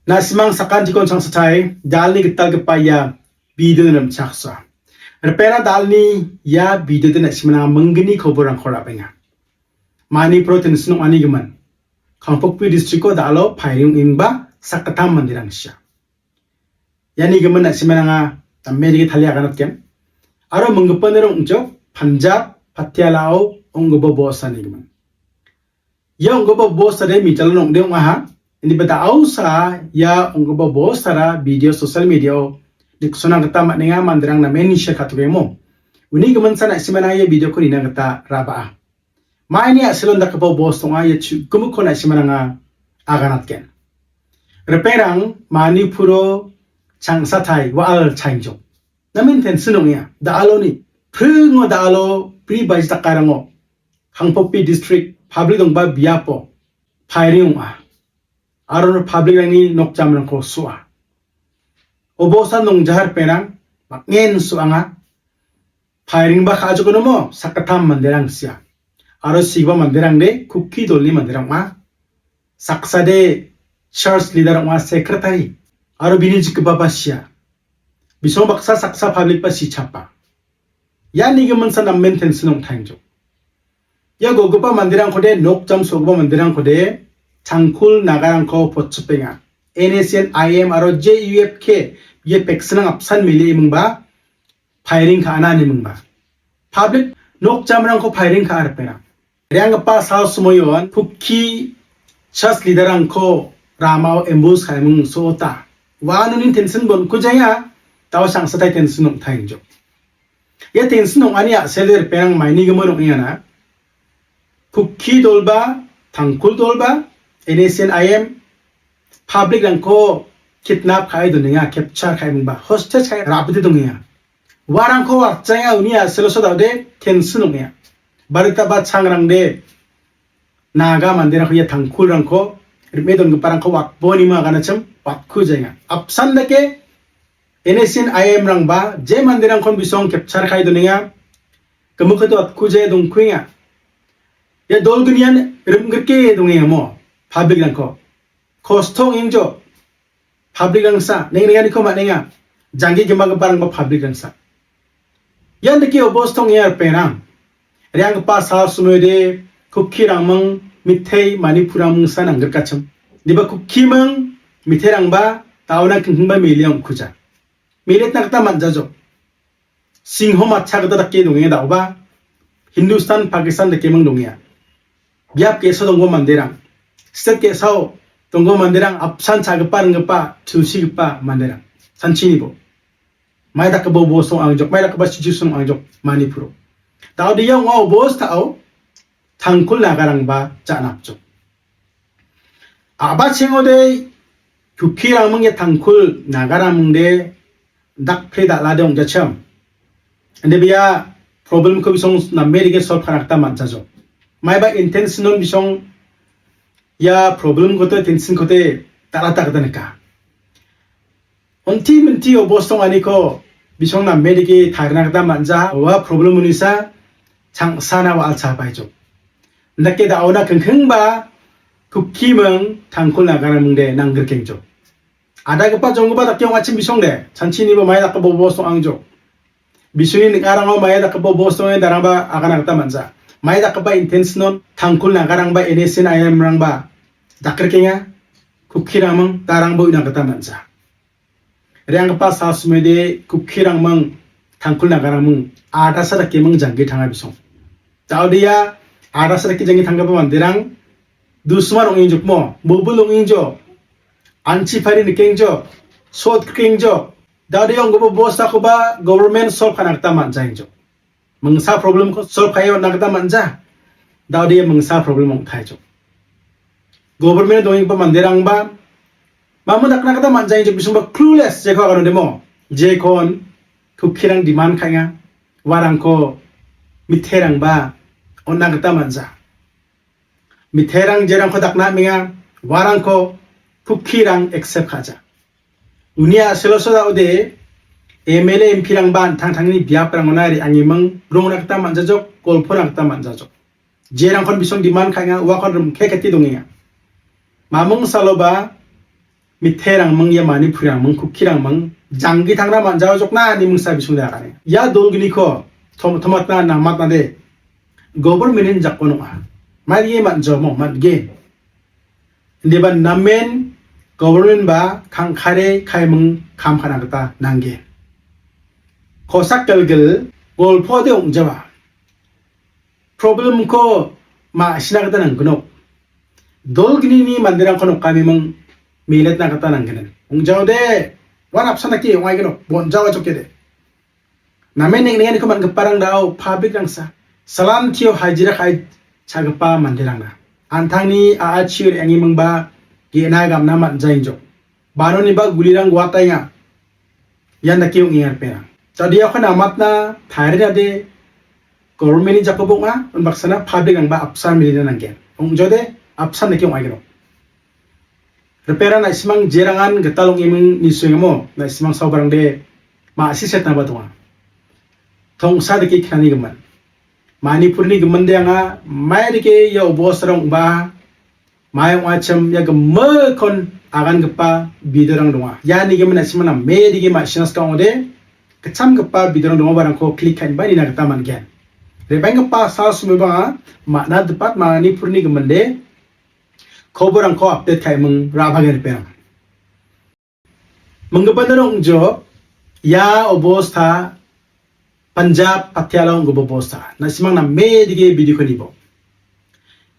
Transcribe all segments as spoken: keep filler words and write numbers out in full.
Na·simang sakantikon changsatai, dalni gitalgipa ia videoni rimchaksoa. Ripena dalni ia videode na·simana minggni koborrangko ra·benga. Manipuro tension ong·anigimin. Kangpokpi districto da·alo firing ong·enba sakgittam manderang sia. Iani gimin na·simananga name dake talia aganatgen. Aro minggipa nirong ong·jok Punjab, Patialao ong·gipa bosani gimin. Ia ong·gipa bosade mijalo ong·de ong·aha. Indiba da·osa ia ong·gipa bosara video social mediao niksona gita man·enga, manderang namen share ka·tokemo. Uni giminsa na·simana ia videoko nina gita ra·baa. Maini a·selon dakgipa bos ong·a, ia chu·gimikko na·simananga aganatgen. Ripengrang Manipuro changsatai wa·al chaingjok. Namen tension ong·enga. Da·aloni, pringo da·alo, pri baji dakarango. Kangpokpi district, public dongba biapo, firing ong·a. Aro public-rangni nokjamrangko so·a. Obosan nongjahar penang, bang·en so·anga. Firing ba ka·a jokon omo, sakgittam manderang sia. Aro sigipa manderang de, Kuki dolni manderang ong·a. Saksade church leader ong·a, secretary. Aro bini jikgipaba sia. Bisong baksa saksa public ba sichapa. Iani giminsa namen tension ong·taengjok. Ia go·gipa manderangkode, nokjam so·gipa manderangkode, Tangkhul Nagarangko potchipenga. N S C N I M aro J U F K, ia vaccine-rang apsan mele emingba, firing ka·ana ine emingba. Public nokjamrangko firing ka·a ripena. Re·anggipa sal sumoion Kuki church leader-rangko ramao ambush ka·eming so·ota. Uanoni tension bonkujaia, da·o changsatai tension ong·taengjok. Ia tension ong·ani a·sele ripengrang maini gimin ong·engana. Kuki dolba, Tangkhul dolba, N S C N I M, public-rangko kidnap ka·e donenga, capture ka·emingba, hostage ka·e rabite dongenga. Uarangko watjaenga, uni a·selo so da·ode tension ong·enga. Barita ba changrangde Naga manderangko ia Tangkhulrangko rim·e dongiparangko watbonimo aganachim watkujaenga. Apsan dake N S C N I M-rangba je manderangkon bisong capture ka·e donenga, gimikode watkujae dongkuenga. Ia dolgnian rim·grike dongengamo public-rangko. Kosto ong·engjok. Public-rangsa, neng·renganiko man·enga. Janggi gimagiparangba public-rangsa. Ian dake obosta ong·enga ripengrang. Re·anggipa sal sumoide Kuki rangming mitei Manipur rangmingsa nanggrikachim. Diba Kuki ming miteirangba da·ona kinhingba mele ong·kuja. Meletna gita man·jajok. Singho matcha gita dake dongenga da·oba. Hindustan, Pakistan dake ming dongenga. Biap ge·sa donggipa manderang, state ge·sao donggipa manderang, apsan cha·gipa ringgipa, tulsigipa manderang. Sanchinibo. Mai dakgipa obosta ong·angjok, mai dakgipa situation ong·angjok Manipuro. Da·ode ia ong·a obostao Tangkhul Nagarangba ja·napjok. A·bachengode Kuki rangming ia Tangkhul Naga rangmingde dakpre dal·ade ong·jachim. Inde bia problem-ko bisong name dake solve ka·na gita man·jajok. Maiba intention-on bisong ia problem-kote, tension-kote dal·ata gita nika. Onti minti obosta ong·aniko bisong name dake tarina gita man·ja, ua problem unisa changsana wa·al cha·baijok. Indake da·ona kingkingba Kuki ming Tangkhul Naga rangmingde nanggrikkengjok. Adagipa jonggipa dake ong·achim bisongde, sanchiniba mai dakgipa obosta ong·angjok. Bisongni ning·arango mai dakgipa obosta ong·e darangba agana gita man·ja. Mai dakgipa intention-on Tangkhul Nagarangba N S C N I M-rangba dakrikenga, Kuki rangming darangba uina gita man·ja. Re·anggipa sal sumoide Kuki rangming, Tangkhul Naga rangming, adasa dake ming janggi tanga bisong. Da·ode ia adasa dake janggi tanggipa manderang dusman ong·engjokmo, mobil ong·engjok, anchi pari nikengjok, sot krikengjok. Da·ode ia ong·gipa obostakoba government solve ka·na gita man·jaengjok. Mingsa problem-ko solve ka·e on·na gita man·ja. Da·ode ia mingsa problem ong·taijok. Government dongenggipa manderangba mamo dakna gita man·jaengjok, bisongba clueless, jeko aganodemo. Jekon Kukirang demand ka·enga, uarangko miterangba on·na gita man·ja. Miterang jerangko dakna amenga, uarangko Kukirang accept ka·ja. Uni a·selo so da·ode M L A, M P-rangba an·tangtangni biaprangona re·angiming rongna gita man·jajok, golpona gita man·jajok. Jerangkon bisong demand ka·enga, uakon rimke kete dongenga. Mamung saloba Miterangming, ia Manipurrangming, Kukirangming, janggi tangra man·jaojokna, ine mingsa bisonge agane. Ia dolgniko tom-, tomatna, namatnade, government-ni jako nonga. Maige man·jomo, man·gen. Indiba namen government ba kangkare kaiming kam ka·na gita nanggen. Kosak gelgil golpode ong·jawa. Problemko ma·sina gita nanggnok. Dolgnini manderangko nokamiming miletna gita nanggen. Ong·jaode, wan apsan dake ong·aignok, bon·jawa jokede. Namen neng·nikaniko man·giparang dao, public-rangsa. Salam tio hajira kai chagipa manderangna. Antangni a·achio re·angimingba ge·na gamna man·jainjok. Banoniba gulirang guataenga. Ian dake ong·enga ripeng. Jadiako namatna tarie nade government-ni jakoba ong·a, unbaksana public-rangba apsan milina nanggen. Ong·jode apsan dake ong·aignok. Ripeng, na·simang jerangan gital ong·eming nisoengamo, na·simang saobarangde ma·sisetnaba donga. Tongsa dake knani gimin. Manipurni giminde anga, mai dake ia obostarang ong·ba, mai ong·achim ia gimikkon agangipa video-rang donga. Iani gimin na·simang name dake ma·sina sika ong·ode, gitchamgipa video-rang donga, uarangko click ka·enba nina gita man·gen. Re·baenggipa sal sumibanga, ma·na dipat Manipurni giminde, koborangko update ka·eming ra·bagen ripeng. Minggipa nirong jo, ia obosta Punjab Patiala ong·gipa obosta. Na·simang name dake video-ko nibo.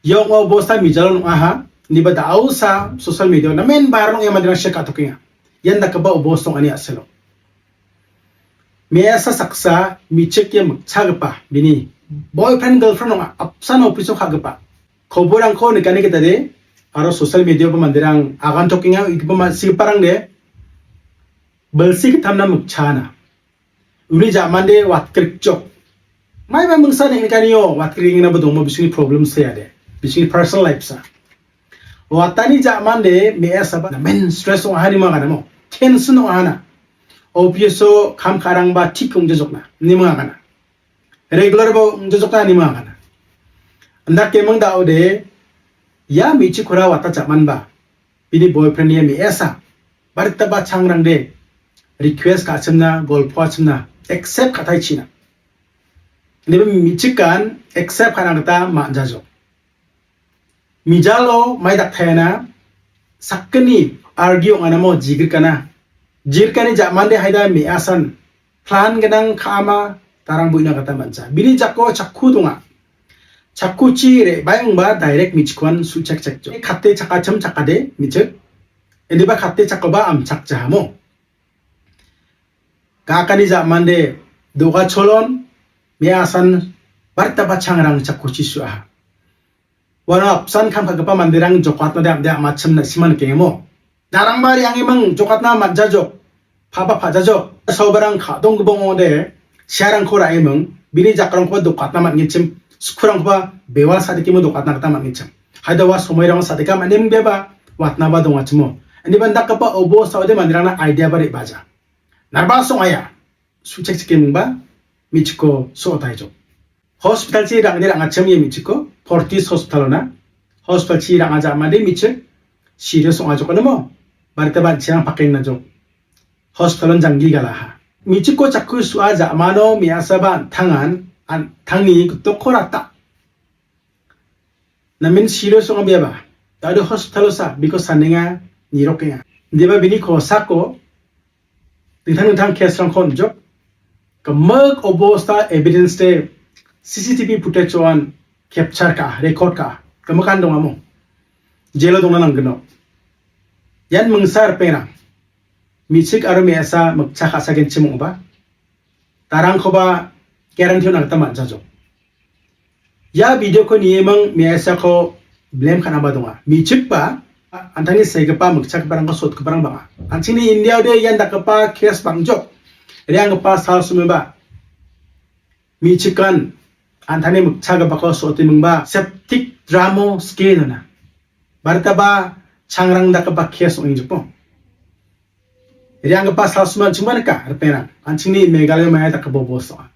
Ia ong·a obosta mijalo ong·aha, niba da·osa social media namen viral ong·e manderang share ka·tokenga. Ian dakgipa obosta ong·ani a·selo. Me·asa saksa me·chik ia mikchagipa, bini boyfriend girlfriend ong·a, apsan office-o ka·gipa. Koborangko nikani gitade, aro social media-o manderang agantokenga, igipa ma-, sigiparangde, bilsi gittamna mikchana. Uni ja·mande watgrikjok. Maiba mingsa neng·nikanio watgrikenggipa dongmo bisingni problem seade. Bisingni personal life sa. Watani ja·mande me·asaba namen stress ong·ahani maganamo. Tension ong·ahana. Office-o kam ka·rangba tik ong·jajokna. Ni magana. Regular ba ong·jajokna ni magana. Indakeming da·ode, ia me·chikkora wata ja·manba. Bini boyfriend ia me·asa. Baritaba changrangde request ka·chimna, golpo ka·chimna, accept ka·taichina. Indiba me·chikkan accept ka·na gita man·jajok. Mijalo mai daktaiana, sakgni argi ong·anamo jigrikana. Jigrikani ja·mande haida me·asan plan gnang ka·ama darang boina gita man·ja. Bini jako chakku donga. Chakkuchi re·baengba direct me·chikkuan su·chakchakjok. Kate chakachim chakade me·chik. Indiba kate chakkoba amchakjahamo. Gakani ja·mande do·gacholon me·asan baritaba changrang chakkuchi su·aha. Uano apsan kam ka·gipa manderang jokatna de am·de amachim na·sima nikengemo. Darangba re·angiming jokatna man·jajok. Paba pa·jajok. Saobarang ka·donggipa ong·ode, searangko ra·eming, bini jakrangkoba dokatna man·gichim, skurangkoba bewal sadikimo dokatna gita man·gichim. Haida ua somoirang sadika man·em beba, watnaba dongachimo. Indiba indakgipa obosta ode manderangna idea-ba re·baja. Narbas ong·aia. Su·chakchikemingba, me·chikko so·otaijok. Hospital-chi rang·de rang·achim ia me·chikko, Fortis hospital-ona. Hospital-chi rang·aja·made me·chik, serious ong·ajok animo, baritaba an·chirang pakengnajok. Hospital-on janggi galaha. Me·chikko chakku su·a ja·mano me·asaba an·tangan, an·tangni gitokko rata. Namen serious ong·a biaba. Dade hospital-osa, biko sanenga, nirokenga. Indiba bini kosako, dingtang dingtang case-rangko on·jok. Gimik obosta evidence de C C T V footage-oan capture ka·a, record ka·a. Gimikan dongamo. Jail-o dongna nanggnok. Ian mingsa ripengrang. Me·chik aro me·asa mikcha ka·sagenchim ong·ba. Darangkoba guarantee on·na gita man·jajok. Ia video-ko nieming me·asako blame ka·naba donga. Me·chikba, an·tangni segipa mikchagiparangko so·otgiparang bang·a. An·chingni India-ode ian dakgipa case bang·jok. Re·anggipa sal sumiba. Me·chikan an·tangni mikchagipako so·otimingba septic drum-o sike dona. Baritaba changrang dakgipa case ong·engjokmo. Re·anggipa sal suma an·chingba nika, ripengrang. An·chingni Meghalaya maia dakgipa bos ong·a.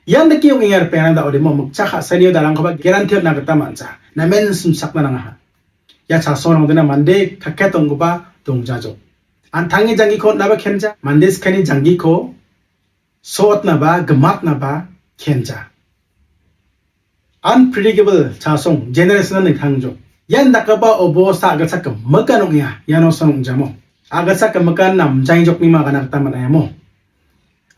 Ian dake ong·enga ripengrang da·odemo, mikcha ka·sanio darangkoba guarantee on·na gita man·ja. Namen simsakna nangaha. Ia chasongrangdena mande kaket ong·gipa dongjajok. An·tangni janggiko on·naba kenja, mande sakgni janggiko so·otnaba, gimatnaba kenja. Unpredictable chasong, generation-an nangtangjok. Ian dakgipa obosta a·gitchak gimikan ong·enga, iano san ong·jamo. A·gitchak gimikan namjaijoknima gana gita man·aiamo.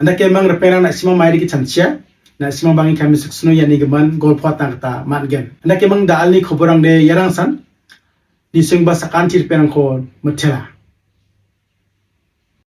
Andake mang ripengrang na·simang mairiki chanchia, na·simang bangi kami siksino iani gimin golpoatna gita man·gen. Andake mang da·alni koborangde iarangsan, nisengba sakanti ripengrangko mitela.